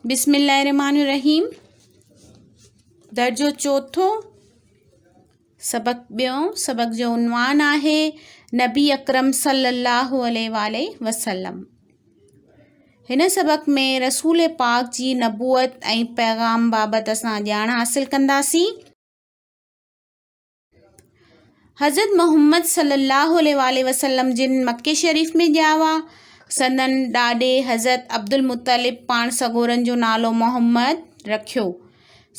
بسم الله الرحمٰن الرحيم درجو چوٿون سبق ٻيون سبق جو عنوان آهي نبي اڪرم صلي الله عليه واٰله وسلم هن سبق ۾ رسول پاڪ جي نبوت ۽ پيغام بابت اسان ڄاڻ حاصل ڪنداسين. حضرت محمد صلي الله عليه واٰله وسلم جن مڪي شريف ۾ ڄاوا. سندن ڏاڏي حضرت عبدالمطلب پاڻ سڳورن جو نالو محمد رکيو.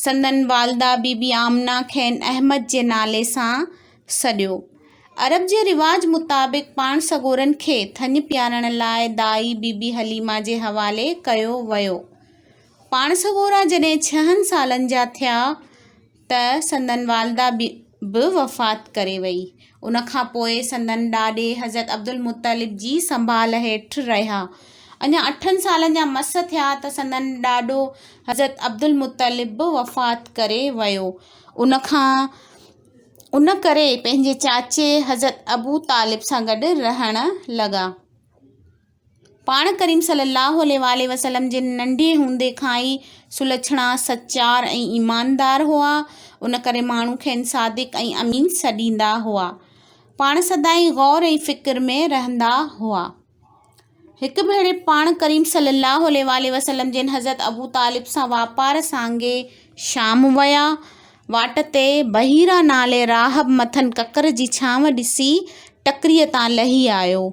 سندن والده بي بي آمنه کين احمد جي نالي سان سڏيو. عرب جي رواج مطابق پاڻ سڳورن کي ٿڃ پيارڻ لاء دائي بي بي حليمه جي حوالي ڪيو ويو. پاڻ سڳورا جڏهن ڇهن سالن جا ٿيا ته سندن والده به وفات ڪري وئي. ان کان پوء سندن ڏاڏي حضرت عبدالمطلب جي سنڀال هيٺ رهيا. اڃا اٺن سالن جا مس ٿيا ته سندن ڏاڏو حضرت عبدالمطلب به وفات ڪري ويو. ان کان ان ڪري پنهنجي چاچي حضرت ابو طالب سان گڏ رهڻ لڳا. پاڻ ڪريم صلي الله عليه واٰله وسلم جن ننڍي هوندي کان ئي سلڇڻا، سچار ۽ ايماندار هئا، ان ڪري ماڻهو کين صادق ۽ امين سڏيندا هئا. پاڻ سدائين غور ۽ فڪر ۾ رهندا هئا. هڪ ڀيري پاڻ ڪريم صلي الله عليه واٰله وسلم جن حضرت ابو طالب سان واپار سانگي شام ويا. واٽ تي بحيرا نالي راهب مٿن ڪڪر جي ڇانو ڏسي ٽڪريء تان لهي آيو.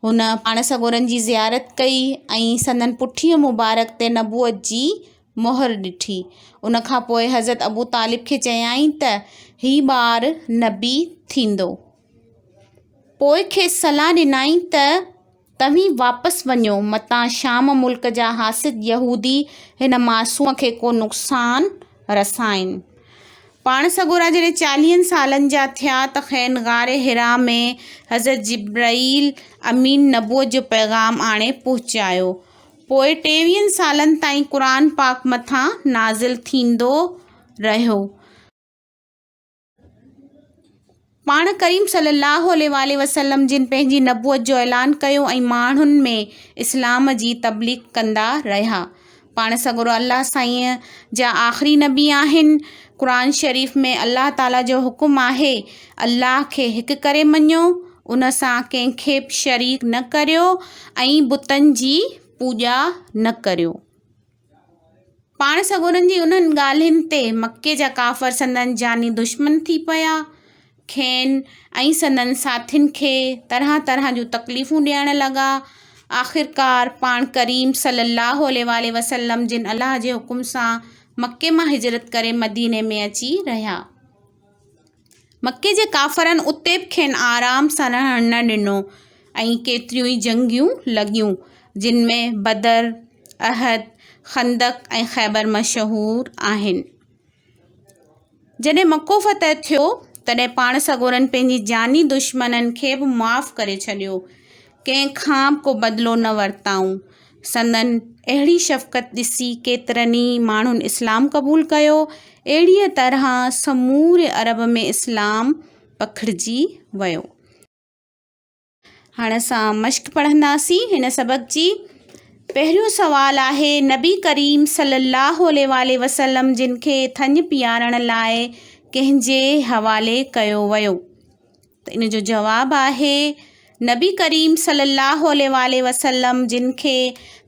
هن پاڻ سڳورن جي زيارت ڪئي ۽ سندن پٺيء مبارڪ تي نبوت جي مهر ڏٺي. ان کان پوء حضرت ابو طالب کي چيائين ته هي ٻار نبي ٿيندو. پوء کيس صلاح ڏنائين ته توهين واپس وڃو، متان شام ملڪ جا حاسد يهودي هن معصوم کي ڪو نقصان رسائين. پاڻ سڳورا جڏهن چاليهن سالن جا ٿيا ته کين غار حرا ۾ حضرت جبرائيل امين نبوت جو پيغام آڻي پهچايو. پوء ٽيويهن سالن تائين قرآن پاڪ مٿان نازل ٿيندو رهيو. پاڻ ڪريم صلي الله عليه واٰله وسلم جن پنهنجي نبوت جو اعلان ڪيو ۽ ماڻهن ۾ اسلام جي تبليغ ڪندا رهيا. پاڻ سڳورا الله سائينء جا آخري نبي آهن. قرآن شريف ۾ الله تعاليٰ جو حڪم آهي، الله کي هڪ ڪري مڃو، ان سان ڪنهن کي به شريڪ نه ڪريو ۽ بتن جي پوڄا نه ڪريو. پاڻ سڳورن جي انهن ڳالهين تي مڪي جا ڪافر سندن جاني دشمن ٿي پيا. کين ۽ سندن ساٿين کي طرح طرح جون تڪليفون ڏيڻ لڳا. آخرڪار پاڻ ڪريم صلي الله عليه واٰله وسلم جن الله جي حڪم سان مڪي مان هجرت ڪري مديني ۾ اچي رهيا. مڪي جي ڪافرن اتي به کين آرام سان رهڻ نه ڏنو ۽ ڪيتريون ئي جنگيون لڳيون، جن ۾ بدر، احد، خندق ۽ خيبر مشهور آهن. جڏهن مڪو فتح ٿيو، تڏهن پاڻ سڳورن پنهنجي جاني دشمنن کي به معاف ڪري ڇڏيو. ڪنهن کان به ڪو بدلو نه ورتائون. سندن اهڙي شفقت ڏسي ڪيترن ئي ماڻهن اسلام قبول ڪيو. اهڙيء طرح سموري عرب ۾ اسلام پکڙجي ويو. هاڻ اسان مشق پڙهنداسين هن سبق جي. پهريون سوال آهي نبي ڪريم صلي الله عليه واٰله وسلم جن کي ٿڃ پيارڻ لاء ڪنهن جي حوالي ڪيو ويو؟ ته ان جو جواب آهي نبي ڪريم صلي الله عليه واٰله وسلم جن کي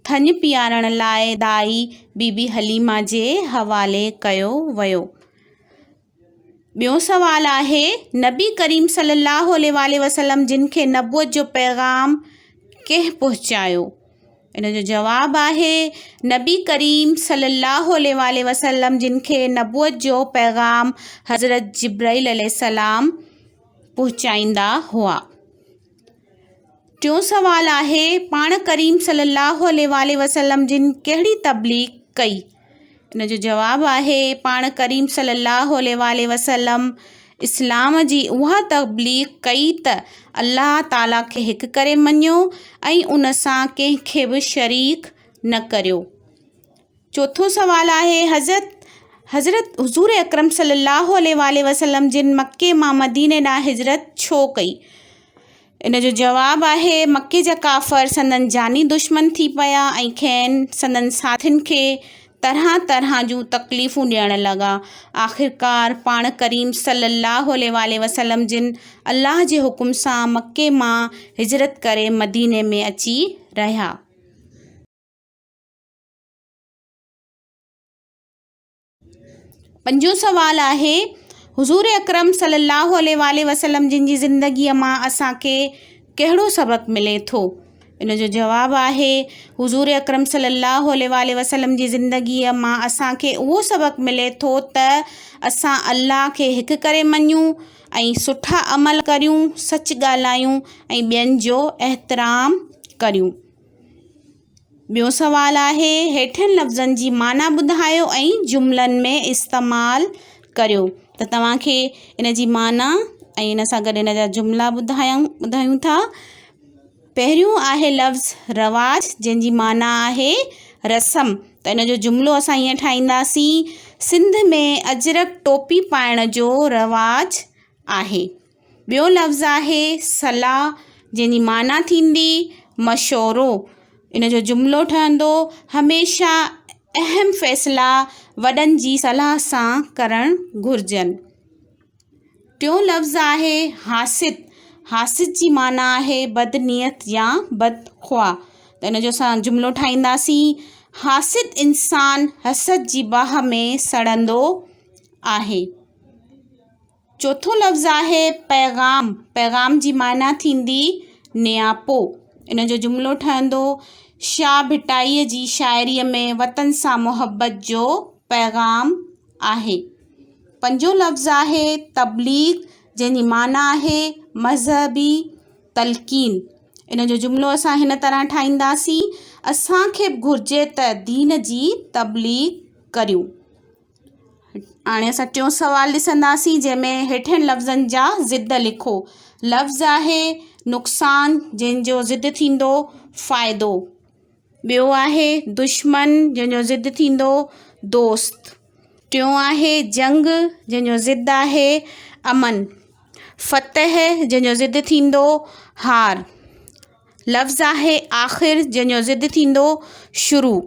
ٿڃ پيارڻ لاء دائي بي بي حليمه جي حوالي ڪيو ويو. ٻيو سوال آهي نبي ڪريم صلي الله عليه واٰله وسلم جن کي نبوت جو پيغام ڪنهن پهچايو؟ ان جو جواب آهي نبي ڪريم صلي الله عليه واٰله وسلم جن کي نبوت جو پيغام حضرت جبرائيل عليه السلام پهچائيندا هئا. ٽيون سوال آهي پاڻ ڪريم صلي الله عليه واٰله وسلم جن ڪهڙي تبليغ ڪئي؟ ان جو جواب آهي پاڻ ڪريم صلي الله عليه واٰله وسلم اسلام جي اها تبليغ ڪئي ته الله تعاليٰ کي هڪ ڪري مڃيو ۽ ان سان ڪنهن کي به شريڪ نه ڪريو. چوٿون سوال آهي حضرت حضرت حضور اڪرم صلي الله عليه واٰله وسلم جن مڪي مان مديني ڏانهن هجرت ڇو ڪئي؟ ان جو جواب آهي، مڪي جا ڪافر سندن جاني دشمن ٿي پيا ۽ کين سندن ساٿين کي طرح طرح جون تڪليفون ڏيڻ لڳا. آخرڪار پاڻ ڪريم صلّي اللّٰه عليه واٰله وسلّم جن الله جي حڪم سان مڪي مان هجرت ڪري مديني ۾ اچي رهيا. پنجون سوال آهي، حضور اڪرم صلي الله عليه واٰله وسلم جن جي زندگيء مان اسان کي ڪهڙو سبق ملي ٿو؟ ان جو جواب آهي، حضور اڪرم صلي الله عليه واٰله وسلم جي زندگيء مان اسان کي اهو سبق ملي ٿو ته اسان الله کي هڪ ڪري مڃون ۽ سٺا عمل ڪريون، سچ ڳالهايون ۽ ٻين جو احترام ڪريون. ٻيو سوال آهي، هيٺين لفظن جي معنيٰ ٻڌايو ۽ جملن ۾ استعمال ڪريو ته توهان کي ان جي معنيٰ ۽ ان سان گڏ ان جا جملا ٻڌايون ٻڌايون ٿا. پهريون آهي لفظ رواج جنهن جي معنيٰ آهي رسم ته ان جو جملو اسان ائين ٺاهينداسين سنڌ ۾ اجرڪ ٽوپي پائڻ جو رواج آهي. ٻيو لفظ آهي صلاح جنهن جي معنيٰ ٿيندي مشورو. ان جو جملو ٺهندو هميشه اهم فيصلا وڏن جي صلاح سان ڪرڻ گهرجن. ٽيون لفظ آهي حاسد. حاسد جي معنيٰ آهي بد نيت يا بد خواه. ته ان جو اسان جملو ٺاهينداسين حاسد انسان حسد جي باهه ۾ سڙندو آهي. چوٿون لفظ آهي پيغام، پيغام جي معنيٰ ٿيندي نياپو. ان جو جملو ٺهندو، شاهه ڀٽائيء جي شاعريء ۾ وطن سان محبت جو پيغام آهي. پنجون لفظ آهي تبليغ، جنهن جي معنيٰ آهي مذهبي تلقين. ان جو جملو اسان هن طرح ٺاهينداسين، اسان کي به گهرجي ته دين جي تبليغ ڪريون. هاڻي اسان ٽيون سوال ڏسنداسين جنهن ۾ هيٺين لفظن جا ضد لکو. لفظ آهي نقصان جنهن جو ضد ٿيندو فائدو. ٻيو آهي دشمن جنهن جو ضد ٿيندو دوست. ٽيون آهي جنگ جنهن جو ضد آهي امن. فتح جنهن جو ضد ٿيندو هار. لفظ آهي آخر جنهن جو ضد ٿيندو شروع.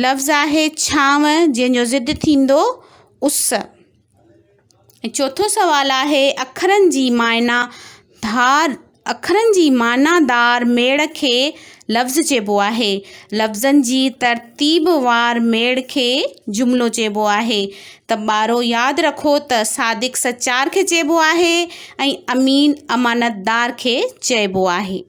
لفظ آهي ڇانو جنهن جو ضد ٿيندو اس. ۽ چوٿون سوال آهي اکرن جي معنيٰ ڌار اکرن جي معنيٰ دار ميڙ کي لفظ چئبو آهي. لفظن جي ترتيب وار ميڙ کي جملو چئبو آهي. ته ٻارو ياد رکو ته صادق سچار کي چئبو آهي ۽ امين امانتدار کي چئبو آهي.